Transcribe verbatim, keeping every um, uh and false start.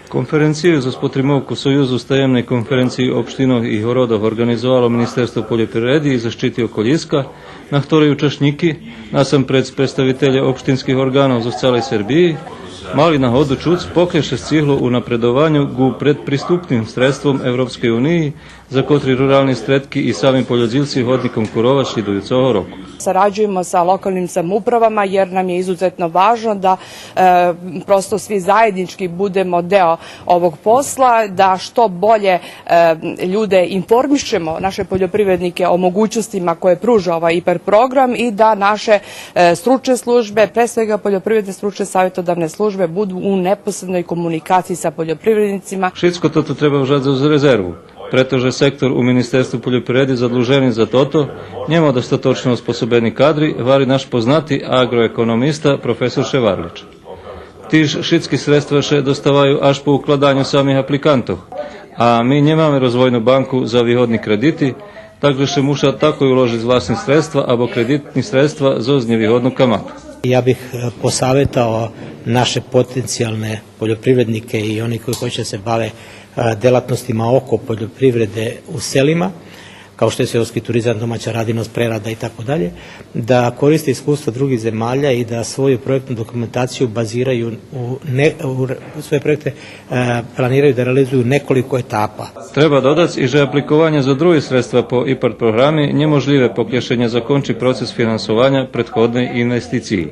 Конференцию зоз потримовку Союзу стаємней конференциї општинох и городох орґанизовало Министерство польопривреди и защити околїска, на хторей учашнїки, насампредз представителє општинских орґанох зоз цалей Сербиї, мали нагоду чуц покля ше сцигло у напредованю ґу предприступним средством Европскей униї, за котри рурални стредки и сами польодїлци годни конкуровац шлїдуюцого року. Sarađujemo sa lokalnim samoupravama jer nam je izuzetno važno da, e, prosto svi zajednički budemo deo ovog posla, da što bolje, e, ljude informišemo, naše poljoprivrednike, o mogućnostima koje pruža ovaj IPARD program i da naše, e, stručne službe, pre svega poljoprivredne stručne savjetodavne službe, budu u neposrednoj komunikaciji sa poljoprivrednicima. Шицко тото треба вжац зоз резерву, прето же сектор у Министерству польопривреди задлужени за тото, нєма достаточно оспособени кадри, гвари наш познати аґроекономиста професор Шеварлич. Тиж шицки средства ше доставаю аж по укладаню самих апликантох, а ми нємаме розвойну банку за вигодни кредити, так же ше муша такой уложиц власни средства або кредитни средства зоз нєвигодну камату. Ja bih, e, posavetovao naše potencijalne poljoprivrednike i oni koji hoće da se bave, e, delatnostima oko poljoprivrede u selima, kao što je seoski turizam, domaća radinost, prerada i tako dalje, da koriste iskustva drugih zemalja i da svoju projektnu dokumentaciju baziraju u ne-, u re-, svoje projekte, e, planiraju da realizuju u nekoliko etapa. Треба додац и же апликованє за други средства по ИПАРД програми нєможлїве покля ше нє закончи процес финансованя предходней инвестициї.